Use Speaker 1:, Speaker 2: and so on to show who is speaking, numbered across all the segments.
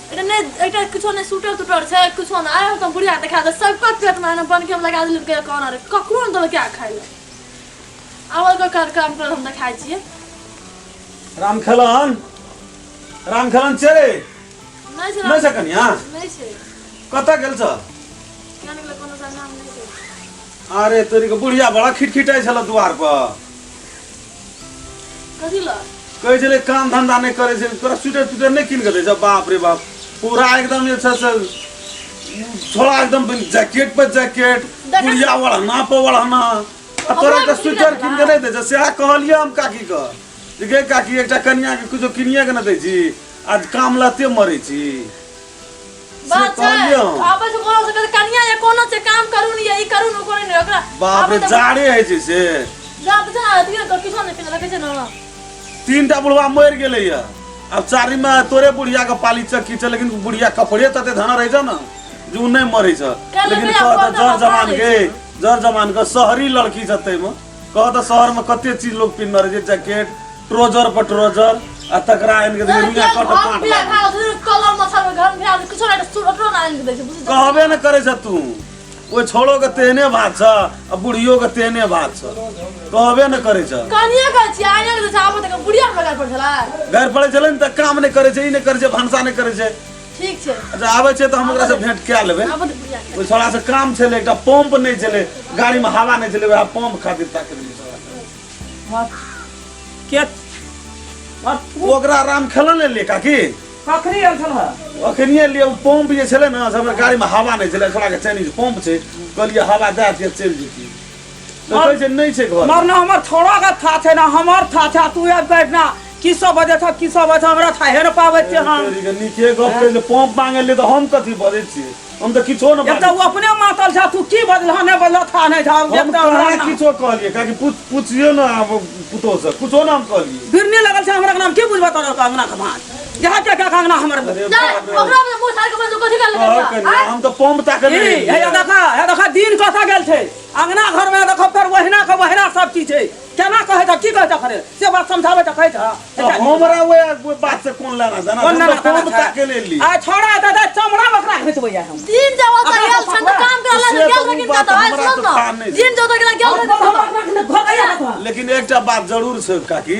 Speaker 1: एकटा नहि एकटा किछो नहि स्वेटर तुटर छै किछो नहि आइ हम बुढ़िया देखा दे सबके पेटमे एना बन के हम लगा देलियै के कोना रे ककरो नहि देलकै खाइ लए आब ओकर कर काम कर हम देखाइ छियै।
Speaker 2: राम खेलन, राम खेलन छै रे?
Speaker 1: नहि छै।
Speaker 2: नहि छै कनिया?
Speaker 1: नहि छै।
Speaker 2: कतऽ गेल छ?
Speaker 1: किया नहि गेलै, कोनो नाम नहि छै।
Speaker 2: अरे तोरी के बुढ़िया बड़ा खिटखिटाइ छल दुआर पर।
Speaker 1: कथी लए?
Speaker 2: कहै छलै काम धंधा नहि करै छै, तोरा स्वेटर तुटर नहि कीन कऽ दै छै। बाप रे बाप, पूरा एकदम जे छै से छोड़ा एकदम जैकेट पर जैकेट, बुढ़िया ओढ़ना पर ओढ़ना, आ तोरा एकटा स्वेटर कीन कऽ नहि दै छै। सएह कहलियै हम काकी के जे गे काकी, एकटा कनिया के किछो किनिए के नहि दै छी आ काम लते मरै छी। से
Speaker 1: बात छै
Speaker 2: कहलियै हम।
Speaker 1: आबै छै कोनो से कनिया या कोनो छै काम करू ने या ई करू ने ओ करू ने ओकरा।
Speaker 2: बाप रे, जाड़े होइ छै से।
Speaker 1: जा तऽ छै ने अथी ने किछो नहि पिन्ह रखै छै ने।
Speaker 2: तीनटा बुढ़वा मरि गेलैया, आब चारिम में तोरे बुढ़िया के पाली चक्की छै, लेकिन बुढ़िया कपड़े तते धना रहै छै ने जे उ नहि मरै छै।
Speaker 1: काल्हि
Speaker 2: लेकिन
Speaker 1: कहिया
Speaker 2: कह तऽ
Speaker 1: पड़तै
Speaker 2: जर
Speaker 1: हमरा
Speaker 2: जमान
Speaker 1: लै
Speaker 2: के
Speaker 1: छै।
Speaker 2: जर जमान के शहरी लड़की छै, ताहिमे कह तऽ शहर में कते चीज लोग पिन्हने रहै छै, जैकेट ट्रोजर पर ट्रोजर, आ तकरा आनि के देखी रुइया कट पाट लागल।
Speaker 1: कलर मसाला घर में भेल किछो नहि, स्वेटरो नहि आनि के दै छै बुझ।
Speaker 2: कहबे ने करै छ तू, ओहि छोड़ो के तेहने बात छ आ बुढ़ियो के तेहने बात छ, कहबे ने करै छ।
Speaker 1: कनिया कहै छियै आनि के दै छै, आब तक बुढ़िया हमरा घर पर छलै।
Speaker 2: घर पड़ै छलै ने तऽ काम नहि करै छै, ई नहि करै छै, भनसा नहि करै छै।
Speaker 1: ठीक छै।
Speaker 2: अच्छा आबै छै तऽ हम ओकरा से भेंट कए लेबै।
Speaker 1: आब तऽ बुढ़िया के
Speaker 2: ओहि छोड़ा से काम छलै, एकटा पंप नहि छलै, गाड़ी में हवा नहि छलै, वएह पंप खातिर ताकि देलियै छोड़ा के।
Speaker 3: के
Speaker 2: ओकरा राम खेलऽ नहि लिए काकी?
Speaker 3: कखनी आयल छल?
Speaker 2: अखनिए लिए। ओ पंप जे छलै ने से हमर गाड़ी में हवा नहि छलै, छोड़ा के चाइनीज पंप छै, कहलियै हवा दए दिअ चलि जेतियै, तऽ कहै छै नहि छै घर।
Speaker 3: मरना हमर छोड़ा के था छै ना हमर था छै, तू आबि कऽ एहिठिना की सब बजै छ, की सब बजै छ, हमरा थाहे ने पाबै छियै हम।
Speaker 2: तोरी के नीके गप कहै छै, पंप मांगे लिए तऽ हम कथी बजै छियै? हम तऽ किछो ने।
Speaker 3: एक तऽ ओ अपने मातल छ, तू की बजलह नहि बजलह था नहि छ।
Speaker 2: हम
Speaker 3: एक तऽ हमरा
Speaker 2: कहाँ किछो कहलियै काकी? पूछियौ ने आब पुतोह से, कुछो ने हम कहलियै।
Speaker 3: बिरनी लगल छै हमरा नाम की बुझबा तोरा अंगना के भाँज यहाँ के के अंगना हमर।
Speaker 2: अरे
Speaker 1: नहि
Speaker 2: बाप रे।
Speaker 1: ओकरा में मुँह झाड़ के बजू कथी करल?
Speaker 2: कहऽ कनिया, हम तऽ पंप ताके
Speaker 3: ई
Speaker 2: नहि
Speaker 3: हे
Speaker 2: एलियै।
Speaker 3: देखा, हे देखा, दिन कतऽ गेल छै, अंगना घर में देखो फेर ओहिना के ओहिना सब चीज छै। केना कहै छ, की कहै छ खरे से बात समझाबै त कहै छ।
Speaker 2: तऽ हमरा ओहि बात से कोन लेना देना?
Speaker 3: कोन
Speaker 2: हम तऽ
Speaker 3: लेना देना
Speaker 2: पंप
Speaker 3: छै?
Speaker 2: ताके ले एली।
Speaker 3: आ छोड़ा दादा चमड़ा बकरा घिचबै हम।
Speaker 1: दिन जब ओतऽ
Speaker 3: अपना
Speaker 1: गेल छन तऽ काम करला
Speaker 2: से
Speaker 1: गेल
Speaker 2: तऽ उ
Speaker 1: लेकिन
Speaker 2: बात
Speaker 1: कतऽ आइ
Speaker 2: हमरा
Speaker 1: सुन
Speaker 2: तऽ थाह
Speaker 1: ने
Speaker 2: नहि छै।
Speaker 1: दिन जब ओतऽ गेल गेल।
Speaker 2: लेकिन एकटा बात जरूर छै काकी,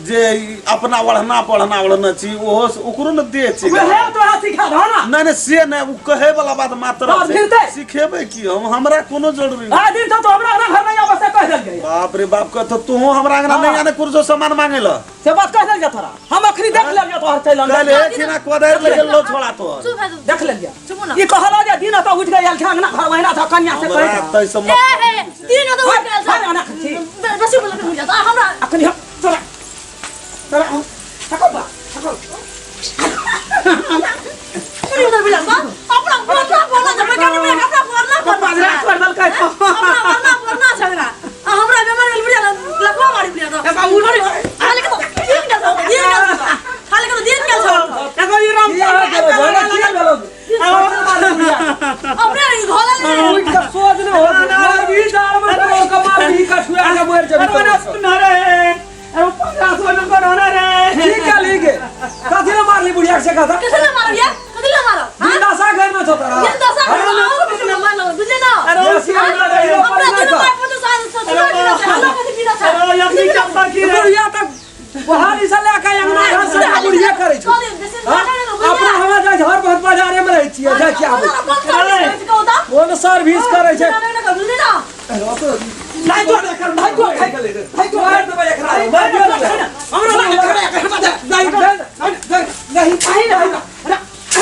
Speaker 2: जे ई अपना ओढ़ना पढ़ना ओढ़ना छी ओहो से ओकरो ने देह छै।
Speaker 3: वएह तोरा सिखा दह ना।
Speaker 2: नहि नहि, से नहि, ओ कहै वाला बात मात्र
Speaker 3: और
Speaker 2: छै।
Speaker 3: फिरतै?
Speaker 2: सिखेबै की हम? हमरा कोनो जरूरी नहि।
Speaker 3: आ दिन तो हमरा अंगना घर नहीं आबै से कहि देलियै।
Speaker 2: बाप रे बाप, कह तऽ तोहूँ हमरा अंगना नहि आने कुरसो सामान मांगे ल।
Speaker 3: से बात कहि देलियै तोरा, हम अखनी देख लेलियै तोहर चलि अंदर।
Speaker 2: काल्हि एक खिना कोदारि लऽ गेल रहो छोड़ा तोहर।
Speaker 1: चुप भए जाउ।
Speaker 3: देख लेलियै।
Speaker 1: चुप ना।
Speaker 3: ई कहलो जे दिन ओतऽ उठि गेल छै अंगना घर ओहिना छ कनिया से कहै
Speaker 2: हमरा
Speaker 3: छ।
Speaker 2: ताहि से
Speaker 1: ए
Speaker 2: मतलब
Speaker 1: हे दिन ओतऽ उठि गेल
Speaker 3: हर अंगना छी।
Speaker 1: छन बेसी बोलऽ के बुझा हमरा।
Speaker 3: अखनी हम तोरा तोरा हम ठको बा ठको।
Speaker 1: पूरी उधर बुझा अपना बोलना बोलना जब कनी में अपना बोलना बोलना।
Speaker 3: बाजरा छोड़ देलकै।
Speaker 1: अपना बोलना बोलना झगड़ा आ हमरा बेमार भेल बुझा लखवा मारी बुझा तो
Speaker 3: एगो उड़
Speaker 1: खाली के तो दिन गेल छौ, दिन गेल छौ। खाली के तो दिन गेल छौ।
Speaker 3: एगो ई राम
Speaker 4: की भेलो भने, की भेलो?
Speaker 1: अपने घर ले।
Speaker 4: उठि कऽ सोझ नहि होत। मारबी जाड़ में तो कमार भी कठुआ के मरि जेबी।
Speaker 3: अरे मने सुन रे, अरे 1500 नंबर होना रे।
Speaker 4: की कहली गे? कथी ले मारली बुढ़िया के से कथा?
Speaker 1: कथी ले मारब ये? कथी ले मारब? हाँ?
Speaker 4: बिंदासा घर में छौ तोरा।
Speaker 1: दिन दशा घर में आओ किछु ने मारलो, बुझले ना?
Speaker 3: अरे ओ
Speaker 4: बेसी हमरा रहियो
Speaker 1: हमरा
Speaker 4: पर नहि
Speaker 1: दुनू
Speaker 4: कर।
Speaker 1: बाप पुतोह सास ससुर पीना छै, हल्ला कथी पीना छै?
Speaker 3: अरे अखनी चप्पा की रे?
Speaker 4: बुढ़िया तक बहारी से लए कऽ अंगना घर से बुढ़िया करै छौ।
Speaker 1: कथी बेसी
Speaker 4: हाँ?
Speaker 1: मारले ने, बुझले?
Speaker 4: अपना हमरा जाइ घर बहुत बाजारे में रहै छियै, जाइ छियै आबै
Speaker 1: हमरा कोन सर्विस करै छै कहू तऽ?
Speaker 4: कोन सर्विस करै छै?
Speaker 1: ना, ना, ना, बुझली ना?
Speaker 3: नहीं तो नहीं तो खाइ खाइ तो
Speaker 4: मारि देबै एकरा, मारि देबै।
Speaker 3: हमरा लगे नहीं नहीं नहीं नहीं नहीं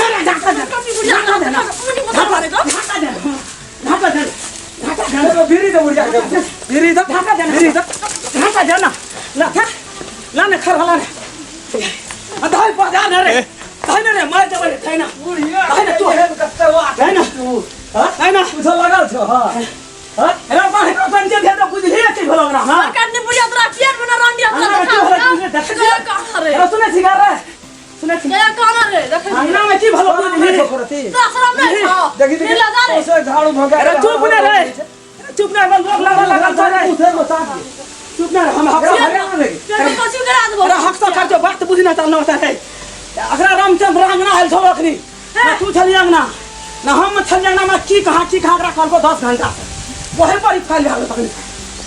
Speaker 3: अरे ढाका दे,
Speaker 1: कथी बुझा ना, ना,
Speaker 3: ढाका दे, ढाका दे, ढाका दे, ढाका दे।
Speaker 4: एगो बीड़ी दे बुढ़िया के, बीड़ी दे।
Speaker 3: ढाका दे,
Speaker 4: बीड़ी दे।
Speaker 3: ढाका दे ना ला था ला ने खर ला ने अधाई बजा ने रे धाई ने रे मार देबै रे धाई ना।
Speaker 4: बुढ़िया
Speaker 3: धाई ना तू
Speaker 4: एहन कते वाह
Speaker 3: धाई ना।
Speaker 4: तू हाँ?
Speaker 3: धाई ना।
Speaker 4: कुछो लगल छौ? हाँ हाँ?
Speaker 3: अरे बाहर को कंजे दे तो बुझलिए की भेलो ना? हां
Speaker 1: कन्नी बुझा तोरा किया बना रंडी हमरा
Speaker 3: अंगना में की
Speaker 1: देखा
Speaker 3: भेलो बुझलिए? देख
Speaker 1: गया कहाँ रे?
Speaker 3: अरे सुने छी रे, सुने छी
Speaker 1: गया कहाँ रे? देख
Speaker 3: अंगना में की भेलो बुझलिए?
Speaker 4: छौ करती?
Speaker 1: तोरा शरम नहीं छौ?
Speaker 4: देखी देखी।
Speaker 1: नहीं लगा रे।
Speaker 4: ओसे झाड़ू भगा।
Speaker 3: अरे चुप ने रे, चुप ने, लोग लगल लगल छै रे।
Speaker 4: उठे में साथ के।
Speaker 3: चुप ने हम हक
Speaker 4: एकरा भगा ने देखी।
Speaker 1: तेरे कोची करा देबो।
Speaker 3: अरे हक तो कर जो बात बुझना चलना होता है। अगरा रामचंद्र अंगना है। आयल छौ अखनी ना तू छली अंगना ना हम छली अंगना में की कहाँ की कहाँ एकरा कहलको 10 घंटा से वही पर ही फैल गेल तखनी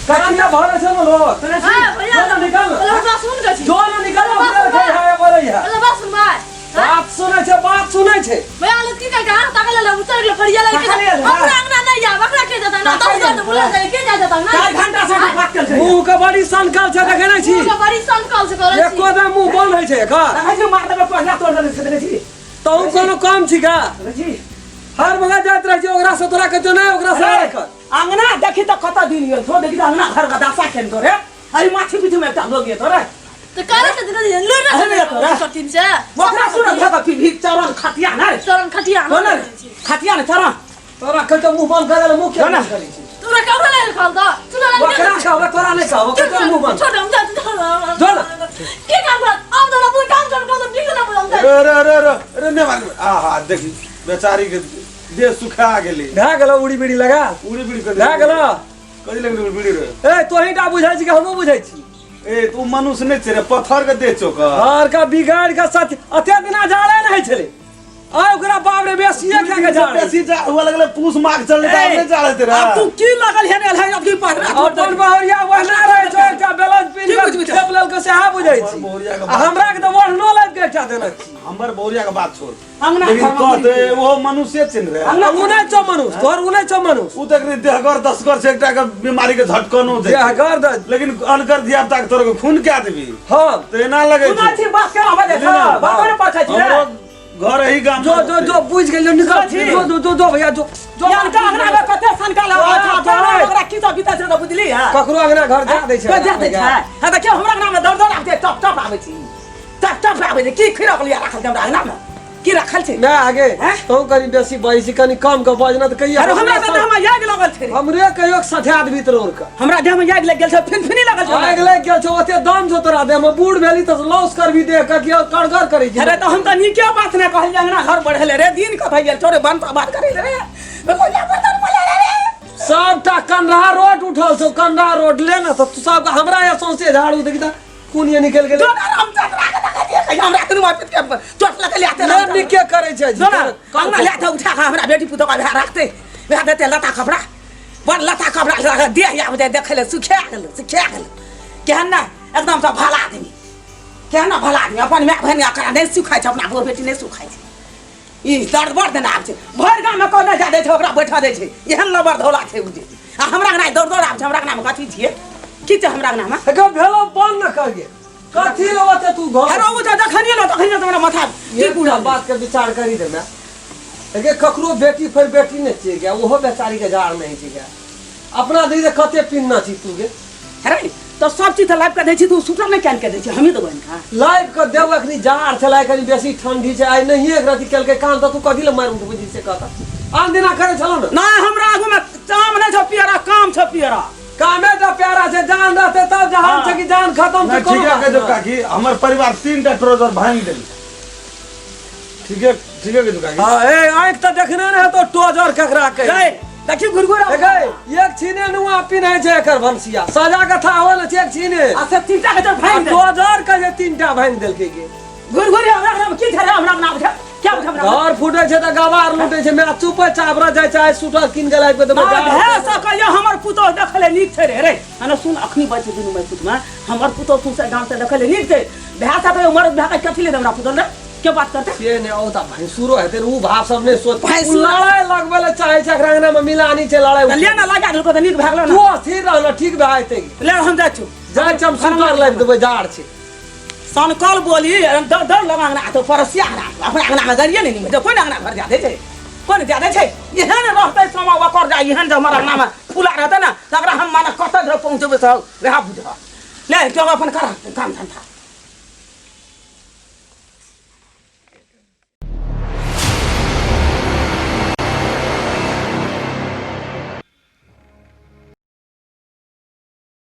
Speaker 4: कान भरे छै ने लोग
Speaker 3: सुनै छी
Speaker 1: हाँ भैया
Speaker 4: जो ना निकल
Speaker 1: पहले बात सुन के छी
Speaker 4: जो ना निकल अपने रखे है बोलै है
Speaker 1: पहले बात सुन भाई
Speaker 4: बात सुनै छै बात सुनै छै
Speaker 1: भैया लोग की कहा ताकल ले उतर गेल फरिया लगे
Speaker 3: ताकल ले,
Speaker 1: हमरा अंगना नहीं जा बकरा के जाता ना 10 बार तो बोला जाए के जा जाता ना
Speaker 3: 4 घंटा से बात कल छै
Speaker 4: मुंह के बड़ी सनकल छै देखे नै छी
Speaker 1: मुंह के बड़ी संकल से करै छी
Speaker 4: एको दे मुंह बंद होइ छै एकर
Speaker 3: देखै छी मार देबै पहिला तोड़ देने छै देखै छी
Speaker 4: तहु कोनो काम छी का
Speaker 3: देखै छी
Speaker 4: हर मगा जाइत रहै छै ओकरा से तोरा कहै छौ नहि ओकरा से
Speaker 3: अरे,
Speaker 4: नहि कर
Speaker 3: अंगना देखी तऽ कतऽ दिन गेल छौ देखी तऽ अंगना घर के दशा केहन तोरे अरे माछी पीछू में एकटा हो गेल तोरे
Speaker 1: तो करे से दिन लुर
Speaker 3: अरे मेरा तोरा।
Speaker 1: करतीन से
Speaker 3: ओकरा सुन धक फिर भी चरण खटिया ना रे
Speaker 1: चरण खटिया
Speaker 3: हो ना रे? खटिया ने चरण
Speaker 4: तोरा कहै छौ मुंह बंद कर मुंह
Speaker 3: जो ना।
Speaker 4: किया बंद करै छी
Speaker 1: तोरा ककरो नहीं खाल दा तू ना
Speaker 4: ओकरा कहबै तोरा नहि कहबो कहै छौ मुंह बंद
Speaker 1: छोड़ हम जा जो
Speaker 4: जो ना।
Speaker 1: के काम कर आब तो ना काम कर कर ठीक ना बोल
Speaker 2: अरे अरे अरे अरे अरे नहि मार आहा देखी बेचारी के देह सुखा गेलै
Speaker 4: भए गेलौ उड़ी बीड़ी लगा
Speaker 2: उड़ी बीड़ी कर
Speaker 4: भए गेलौ
Speaker 2: कथी लगलै उड़ी बीड़ी रे
Speaker 4: ए तोही टा बुझै छी कि हमहूँ बुझै छी
Speaker 2: ए तू मनुष्य नहि छै रे पत्थर के देह छौ ओकर।
Speaker 4: घर का बिगाड़ के सच अते दिना जाड़े नहीं छले आ ओकरा बाप रे बेसिए खा के जाड़े
Speaker 2: बेसी जा हुआ लगलै पूस माघ चललै तऽ आब नहि जाड़े तेरा
Speaker 3: अब तू की लगल हेने है अब की पहरा
Speaker 4: अपन बहुरिया ओहना रहे छौ एकटा बेलन पीन
Speaker 3: की
Speaker 4: के
Speaker 3: बुझबै छौ?
Speaker 4: खेप लेलको सेहा बुझै छी
Speaker 2: हमर बहुरिया के
Speaker 4: आ हमरा के तऽ ओढ़नो लाबि के एकटा देलक छी
Speaker 2: हमर बहुरिया के बात छोड़
Speaker 3: अंगना
Speaker 2: लेकिन
Speaker 3: घर में
Speaker 2: कहते ओहो मनुष्य छै ने रे
Speaker 4: आ उ नहि छौ मनुष्य तोहर उ नहि छौ मनुष्य
Speaker 2: उ तऽ एकरे देहगर दसगर छै एकटा के बीमारी के झटकनो छै
Speaker 4: देहगर द
Speaker 2: लेकिन अनकर धिया पुता के तोर के खून क्या देबी
Speaker 4: हँ
Speaker 2: तऽ एना लगै
Speaker 3: सुनै
Speaker 2: छै
Speaker 3: छी बात केना बजै छौ बातो ने पछै छी रे
Speaker 2: हमरो घर एही गाम
Speaker 4: जो जो जो बुझ गेलियो निकल
Speaker 3: छी।
Speaker 4: जो जो जो जो भैया जो जो
Speaker 3: जानका अंगना में कते सनका लगा
Speaker 4: तोरा-
Speaker 3: छा
Speaker 4: तोरा-
Speaker 3: ओकरा की सब बीतै छै तऽ बुझली है
Speaker 4: ककरो अंगना घर जा दै छै
Speaker 3: जा दै छै हां तऽ क्यों हमरा अंगना में दौड़ दौड़ आबै छै टप टप आबै छी टप टप आबै छै की खिरक लिया राखल छै हमरा अंगना में की राखल छै
Speaker 4: मैं आगे
Speaker 3: हैं?
Speaker 4: तू कनी बेसी बजै छी कनी कम के बजना तऽ कहिया
Speaker 3: अरे हमरा तऽ देह में आगि लगल छै रे।
Speaker 4: हमरे कहियो सठे आदमी तोर के
Speaker 3: हमरा देह में आगि लागि गेल छै फिनफिनी लगल छै हमरा।
Speaker 4: आगि लागि गेल छौ ओते दम छौ तोरा देह में बूढ़ भेली तऽ लॉस करबी देह के कि कड़गर करै छी
Speaker 3: अरे तऽ हम तऽ नीके बात नहि कहलियै अंगना घर बढ़ेले रे दिन कतऽ गेल छौ रे बंद बात करै ले रे बकोलिया बर्तन बोले रे रे
Speaker 4: सबटा कंधा रोड उठल छौ कंधा रोड ले ने तऽ तू सब हमरा या सौंसे झाड़ू देखी तऽ खून ये निकलि गेलै
Speaker 3: जो ना राम चंद्र के देखै छियै कहिया हमरा दुनू बाप के चोट लगल आते
Speaker 4: ने नीके करै छै
Speaker 3: जो ना अंगना ले था उठा के हमरा बेटी पुतोह के रखते वएह देते लता कपड़ा बड़ लता कपड़ा लगा देह आब जाय देखै ले सुखा गेल सुखा गेल केहन ना एकदम से भला आदमी केहन ना भला आदमी अपन माय बहिन ओकरा नहि सुखाइ छै अपना बहू बेटी नहि सुखाइ छै ई दर्द बड़ देना आबै छै भरि गाममे कोना जा दै छै ओकरा बैठऽ दै छै एहन लबर धौला छै ओ जे आ हमरा अंगना दौड़ दौड़ आबै छै हमरा अंगनामे कथी छियै की छै हमरा अंगनामे
Speaker 4: एकर भेलो बंद न कर गे कथी ले ओते तू घर
Speaker 3: अरे ओ तऽ जखनिए ने तखनिए तऽ हमरा माथा
Speaker 4: ठीक उड़ल बात के विचार करी दे मैं एके ककरो बेटी फेर बेटी नहि छियै गे ओहो बेचारी के झाड़ नहीं छै गे अपना दी कते पिन्ना छी तू गे
Speaker 3: अरे तऽ सब चीज तऽ लाबि कऽ दै छी तू सुटर नहि कानि कऽ दै छी हमही देबै हिनका
Speaker 4: लाइव के देव अखनी जाड़ छलै कनी बेसी ठंडी छै आइ नहिए एक रति केलकै कान तऽ तू कथी ले मारि उठबै छी से कहता आन दिना करै छलौ ने
Speaker 3: नहि हमरा आगूमे काम नहि छौ पियरा काम छौ पियरा
Speaker 4: कामे तऽ प्यारा छै जान रहतै तब जहान छै कि जान खत्म
Speaker 2: नहि
Speaker 4: छै कोनो
Speaker 2: ठीके
Speaker 4: बात
Speaker 2: कहै छौ
Speaker 4: नहि।
Speaker 2: काकी हमर परिवार 3 टा ट्रोजर भाङि देली ठीके ठीके कहै छौ काकी
Speaker 4: हाँ ए आँखि तऽ देखने ने हेतौ टोजर केकरा कहै
Speaker 3: गए देखी घुरघुर
Speaker 4: गए एक छीने नुआ पिन्है छै एकर भनसिया सजा के था होल छै एक छीने
Speaker 3: आ से तीनटा के जब भागि दे
Speaker 4: टोजर के जे तीनटा भाङि देलकै गे
Speaker 3: घुरघुर हमरा नाम की छै हमरा नाम छै क्या छै हमरा
Speaker 4: घर फूटे छै तऽ गवार लूटे छै मैं चुपे चाप रह जाइ छै आइ सुटर कीन के लाबि के देबै
Speaker 3: ना भए सकैया हमर पुतोह देखले नीक छै रे रे अने सुन अखनी बच दुनू मैं पुत में हमर पुतोह तू से गांव से देखले नीक छै भए सकैया मरद भए के कथी ले हमरा पुतोह रे के बात करते
Speaker 4: से नहि ओ तऽ भैंसुरो हेतै ने, उ भाव सब नहि सोच
Speaker 3: भैंसुर-
Speaker 4: उ लड़ाइ लगबै लए चाहै छै एकरा अंगना मे मिलानी छै लड़ाइ
Speaker 3: ले ना लगा देलको तऽ नीक भए गेलो
Speaker 4: तू
Speaker 3: ना
Speaker 4: अस्थिर रह ठीक भए जेतै
Speaker 3: ले हम जाइ छु
Speaker 4: जाइ छी हम सुटर लाबि देबै जाड़ छै
Speaker 3: सनकल बोली दौड़ दौड़ लगा अंगना तो पड़ोसिया अंगना अपना अंगना में गरिए नहीं निमे कोन अंगना घर जाते छै कोन जाते छै एहन रहते समय ओकर जा एहन जे हमर अंगना में खुला रहते ना तकरा हम माने कतऽ धरि पहुँचेबै सब वएह बुझ ले तो अपन कर काम धंधा